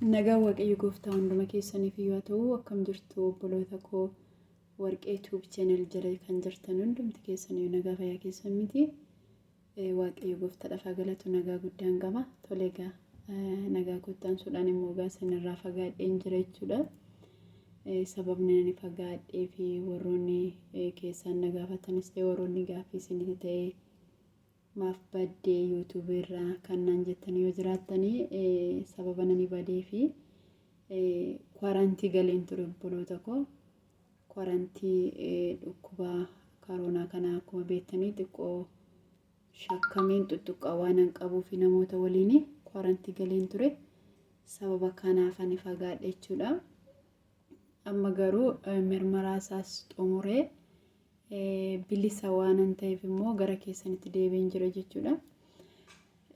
Nagaan Waaqayyo gooftaa hunduma keessaniif yoo ta'u, akkam jirtu obboloota koo? Warqee Tube Channel jala kan jirtan hundumti keessaniyyuu nagaa fayyaa keessan miti? Waaqayyo gooftaadhaaf haa galatu, nagaa guddaan qaba. Tole egaa, nagaa kottaansuudhaan immoo egaa isinirraa fagaadheen jira jechuudha. Sababni ani fagaadhee fi warroonni keessaan na gaafatanis ta'e, warroonni gaaffii isinitti ta'e, maaf baddee YouTube irraa kan naan jettan yoo jiraattanii, sababa nani badee fi kwarantii galeen ture, obboloota koo. Kwarantii dhukkuba karoonaa kana akkuma beektanii xiqqoo shakkameen tuttuqqaa waan an qabuu fi namoota waliin kwarantii galeen ture. Sababa kanaaf ani fagaadhe jechuudha. Amma garuu mirmaraa isaas xumuree bilisa waanan ta'eef immoo gara keessanitti deebi'een jira jechuudha.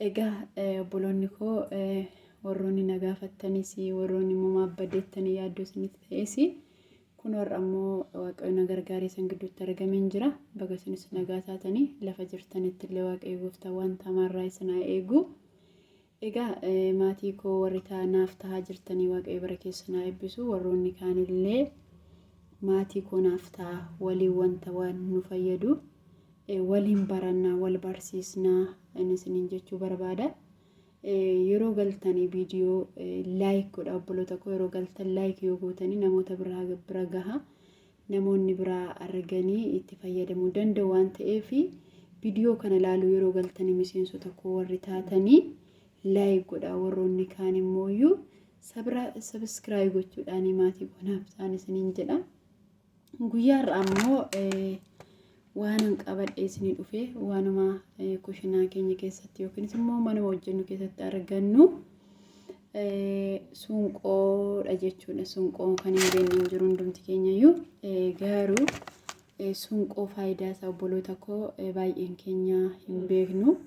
Egaa obboloonni koo, warroonni na gaafattanis, warroonni immoo maaf baddeettanii yaaddoo isinitti ta'es, kun har'a immoo Waaqayyo na gargaaree isin gidduutti argameen jira. Baga isinis nagaa taatanii, lafa jirtanitti illee Waaqayyo gooftaa wanta hamaarraa isin haa eegu. Egaa maatii koo warri naaf tahaa jirtanii, Waaqayyo bara keessan haa eebbisu. Warroonni kaanillee maatii koo naaf ta'a, waliin wanta waan nu fayyadu waliin barannaa, wal barsiisnaa inni isiniin jechuu barbaada. Yeroo galtanii viidiyoo like godha, obboloota koo. Yeroo galtan like yoo gootanii namoota biraa bira gaha. Namoonni biraa arganii itti fayyadamuu danda'u waan ta'eef, viidiyoo kana ilaaluu yeroo galtanii miseensota koo warri taatanii like godha. Warroonni kaan immoo subscribe gochuudhaan maatii koo naaf ta'an isiniin jedha. Guyyaa har'aa immoo waanan qabadhe isinii dhufe waanuma kushinaa keenya keessatti yookiinis immoo manuma hojjennu keessatti argannu suunqoodha jechuudha. Suunqoon kan hin beekne hin jiru hundumti keenyayyuu. Garuu suunqoo faayidaa isaa, obboloota koo, baay'een keenya hin beeknu.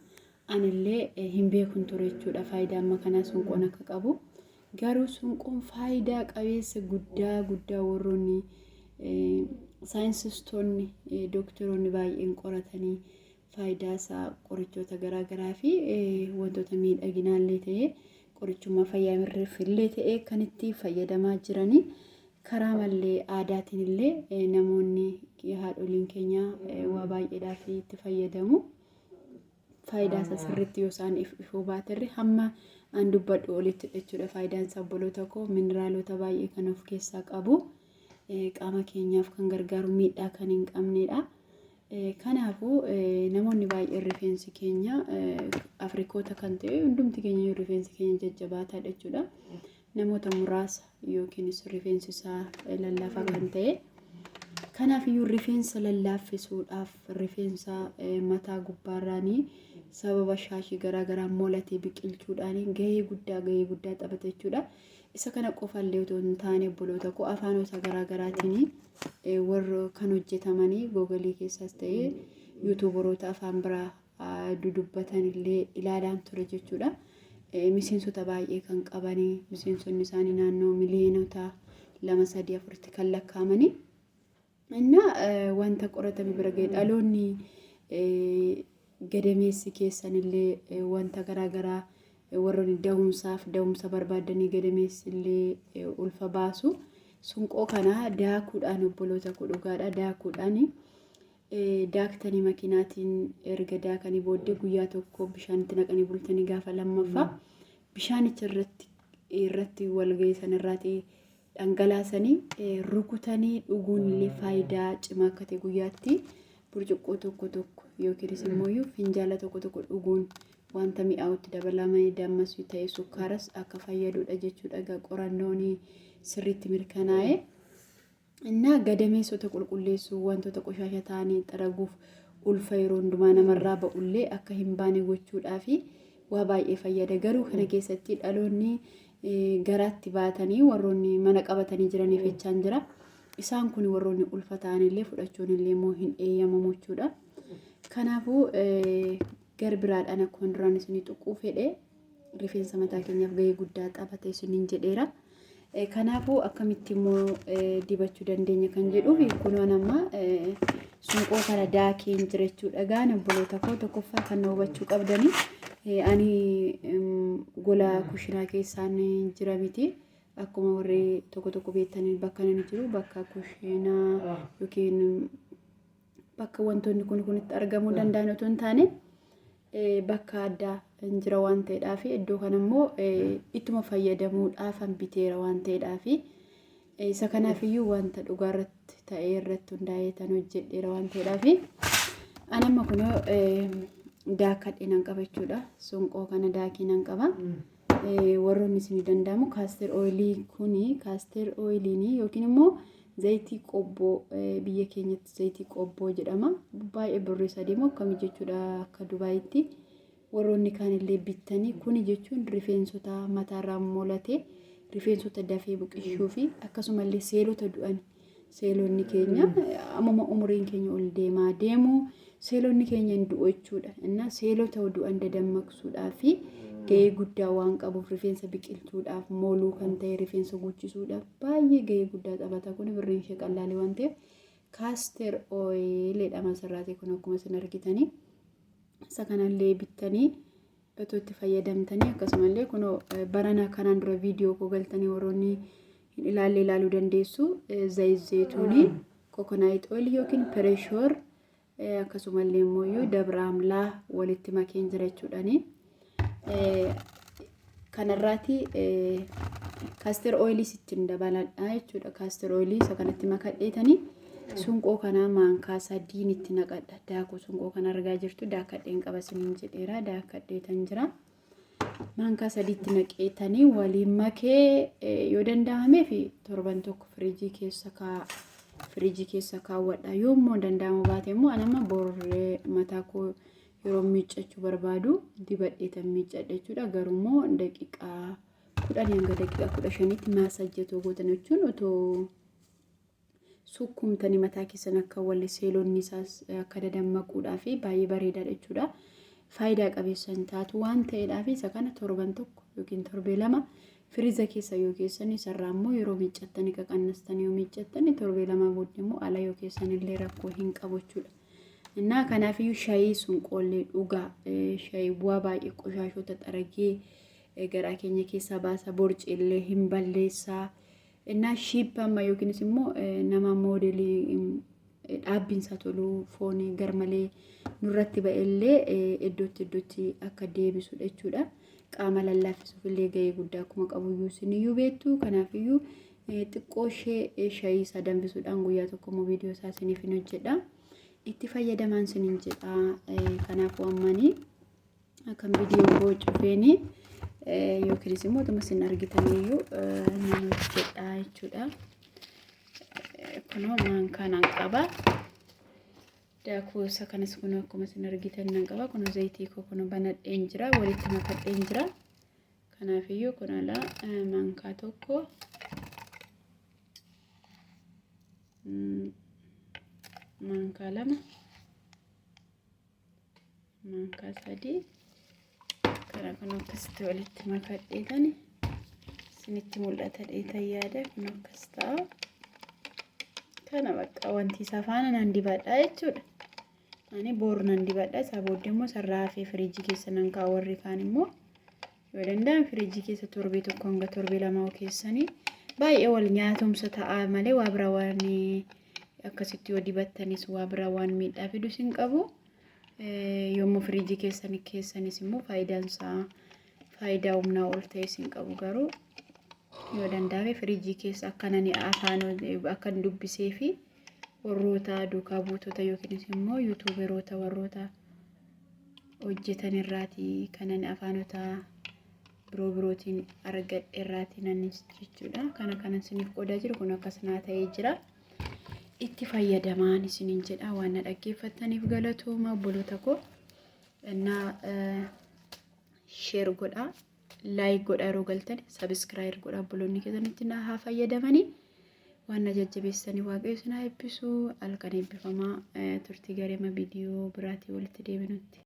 Anillee hin beekun ture jechuudha faayidaa amma kanaa suunqoon akka qabu. Garuu suunqoon faayidaa qabeessa guddaa guddaa warroonni saayinsistoonni, dookteroonni baay'een qoratanii faayidaa isaa qorichoota garaagaraa fi wantoota miidhaginaallee ta'ee, qorichummaa fayyaa illee ta'ee kan itti fayyadamaa jiranii, karaa mallee aadaatiin illee namoonni haadholiin keenya waa baay'eedhaaf itti fayyadamu. Faayidaa isaa sirriitti yoo isaan ifuu baaterre, hamma an dubbadhu olitti jechuudha. Faayidaan isaa, obboloota koo, mineraalota baay'ee kan of keessaa qabu, qaama keenyaaf kan gargaaru, miidhaa kan hin qabnedha. Kanaafuu namoonni baay'een rifeensi keenya, Afrikoota kan ta'e hundumti keenya rifeensi keenya jajjabaataadha jechuudha. Namoota muraasa yookiinis rifeensi isaa lallaafaa kan ta'e. Kanaaf iyyuu rifeensa lallaaffisuudhaaf, rifeensa mataa gubbaarraanii sababa shaashii garaagaraa molatee biqilchuudhaan gahee guddaa gahee guddaa taphata jechuudha. Isa kana qofallee otoo hin taane, obboloota koo, afaanota garaagaraatiin warra kan hojjetamanii Google keessaas ta'ee YouTuberoota afaan biraa dudubbatan illee ilaalaan ture jechuudha. Miseensota baay'ee kan qabanii, miseensonni isaanii naannoo miliyoonota 2, 3, 4tti kan lakkaa'amanii. Innaa wanta qoratame bira ga'e, dhaloonni gadameessi keessan illee wanta garaagaraa, warroonni da'umsaaf da'umsa barbaadanii gadameessi illee ulfa baasu. Sunqoo kana daakuudhaan, obboloota koo, dhugaadha, daakuudhaan, daaktanii makiinaatiin erga daakanii booddee guyyaa tokko bishaanitti naqanii bultanii, gaafa lammaffaa bishaanicha irratti walga'ii sanarraatii dhangalaasanii rukutanii dhuguun illee faayidaa cimaa akka ta'e, guyyaatti burcuqqoo tokko tokko yookiinis immoo finjaala tokko tokko dhuguun wanta mi'aawutti dabalamanii dammas ta'e sukkaaras akka fayyadudha jechuudha. Egaa qorannoon sirriitti mirkanaa'e. Innaa gadameessota qulqulleessuu, wantoota qoshaasha ta'anii xaraguuf, ulfa yeroo hundumaa namarraa ba'ullee akka hin baane gochuudhaa fi waa baay'ee fayyada. Garuu kana keessatti dhaloonni garaatti baatanii, warroonni mana qabatanii jiraniif jechaan jira. Isaan kun warroonni ulfa ta'anillee fudhachuun illee immoo hin eeyyamamu jechuudha. Kanaafuu gar biraadhaan akkuma duraan isinii tuquu fedhe, rifeensa mataa keenyaaf gahee guddaa taphate isiniin jedheera. Kanaafuu akkamitti immoo dibachuu dandeenya kan jedhuuf, kunoon amma sunqoo kana daakeen jira jechuudha. Gaan obboloota koo, tokkoffaa kan na hubachuu qabdanii, ani Gola kushinaa keessaan jira miti. Akkuma warri tokko tokko beektanii bakka inni jiru bakka kushinaa yookiin bakka wantoonni kun kun itti argamuu danda'an otoo hin taane bakka addaa hin jira waan ta'eedhaaf iddoo kana immoo ittuma fayyadamuudhaafan biteera waan ta'eedhaaf isa kanaafiyyuu wanta dhugaa irratti ta'ee irratti hundaa'ee tan hojjedheera waan ta'eedhaaf an amma kunoo daakadhe nan qaba jechuudha. Sunqoo kana daakii nan qaba. Warroonni isinii danda'amu castor oilii kuni castor oiliin yookiin immoo zayitii qobboo, biyya keenyatti zayitii qobboo jedhama. Baay'ee birrii sadii immoo akkamii jechuudha akka Dubaayitti. Warroonni kaanillee bittanii kuni jechuun rifeensota mataarraa molate rifeensota dafee buqishuu fi akkasumallee seelota du'an, seelonni keenya ammuma umuriin keenya ol deemaa deemu seelonni keenya hin du'u jechuudha. Innaa seelota du'an dadammaqsuudhaa fi gahee guddaa waan qabuuf rifeensa biqiltuudhaaf, moluu kan ta'e rifeensa guchisuudhaaf baay'ee gahee guddaa taphata. Kun birriin ishee qallaalii waan ta'eef castor oil jedhama asirraati kun akkuma isin argitanii. Isa kanallee bittanii otoo itti fayyadamtanii, akkasumallee kunoo barana kanaan dura viidiyoo koo galtanii warroonni hin ilaalle ilaaluu dandeessu. Zayit zeetuunii, coconut oil yookiin pireeshoor, akkasumallee immoo dabra amlaa walitti makeen jira jechuudhaani. Kanarraati castor oiliis ittiin dabaladha jechuudha. Castor oilii isa kanatti makadheetanii sunqoo kanaa maankaa sadiin itti naqadha. Daakuu sunqoo kana argaa jirtu, daakadheen qaba isiniin jedheera. Daakadheetan jira. Maankaa sadiitti naqeetanii waliin makee yoo danda'amee fi torban tokko firiijii keessa kaawwadha. Yoo immoo danda'amu baate immoo anama borree mataa koo yeroo miiccachuu barbaadu dibadheetan miiccadha jechuudha. Garuu immoo daqiiqaa 10 hanga daqiiqaa 15tti massage gootan jechuun otoo sukkumtanii mataa keessan akka walli seelonni isaas akka dadammaquudhaa fi baay'ee bareedaadha jechuudha. Faayidaa qabeessa hin taatu waan ta'eedhaaf isa kana torban tokko yookiin torbee 2 firiiza keessa yoo keessan, isarraa immoo yeroo miiccattanii qaqannastanii yoo miiccattanii torbee 2 booddee immoo ala yoo keessan illee rakkoo hin qabu jechuudha. Innaa kanaafiyyuu shayii sunqoollee dhugaa, shayii bu'aa baay'ee qoshaashota xaragee garaa keenya keessaa baasa, borciillee hin balleessaa. Innaa shape amma yookiinis immoo nama moodelii dhaabbiinsaa tolu foonii garmalee nurratti ba'ellee iddootti iddootti akka deebisudha jechuudha. Qaama lallaaffisuuf illee gahee guddaa akkuma qabuyyuu isiniyyuu beektu. Kanaafiyyuu xiqqoo ishee shayii isaa danfisuudhaan guyyaa tokko immoo viidiyoo isaa isiniif hin hojjedha. Itti fayyadamaan isiniin jedha. Kanaafuu ammanii kan viidiyoo koo cufeeni yookiinis immoo otuma isin argitaniyyuu nan hojjedha jechuudha. Kunoo maankaa nan qaba. Daakuu isa kanas kunoo akkuma isin argitan nan qaba. Kunoo zayitii koo kunoo banadheen jira. Walitti makadheen jira. Kanaafiyyuu kun alaa maankaa tokko, maankaa 2, maankaa 3 kana kun akkasitti walitti makadheetani isinitti mul'ata dheetan yaada. Kun akkas ta'a. Kana bakka wanti isaa faana nan dibadha jechuudha. Ani boru nan dibadha. Isaa booddee immoo sarara hafee firiijii keessa nan kaa'u. Warri kaan immoo yoo danda'an firiijii keessa torbee tokko hanga torbee 2 keessanii baay'ee wal nyaatumsa ta'a malee waa biraa waan akkasitti yoo dibattanis waa biraa waan miidhaa fidus hin qabu. Yommuu firiijii keessanii keessanis immoo faayidaan isaa faayidaa humnaa ol ta'es hin qabu, garuu yoo danda'ame firiijii keessa akkanan afaan akkan dubbisee fi warroota duukaa buutota yookiinis immoo YouTuberoota warroota hojjetan irraatii kanan afaanota biroo birootiin argadhe irraatii nanis jechuudha. Kana kanan isiniif qoodaa jiru kun akkas naa ta'ee jira. Itti fayyadamaan isiniin jedha. Waan na dhaggeeffattaniif galatooma, obboloota koo. Innaa share godhaa, like godhaa, yeroo galtan subscribe godhaa, obboloonni keessanitti na haa fayyadamanii. Waan na jajjabeessanii Waaqayyo isin haa eebbisu. Halkan eebbifamaa, turtii gareema viidiyoo biraatii walitti deebinutti.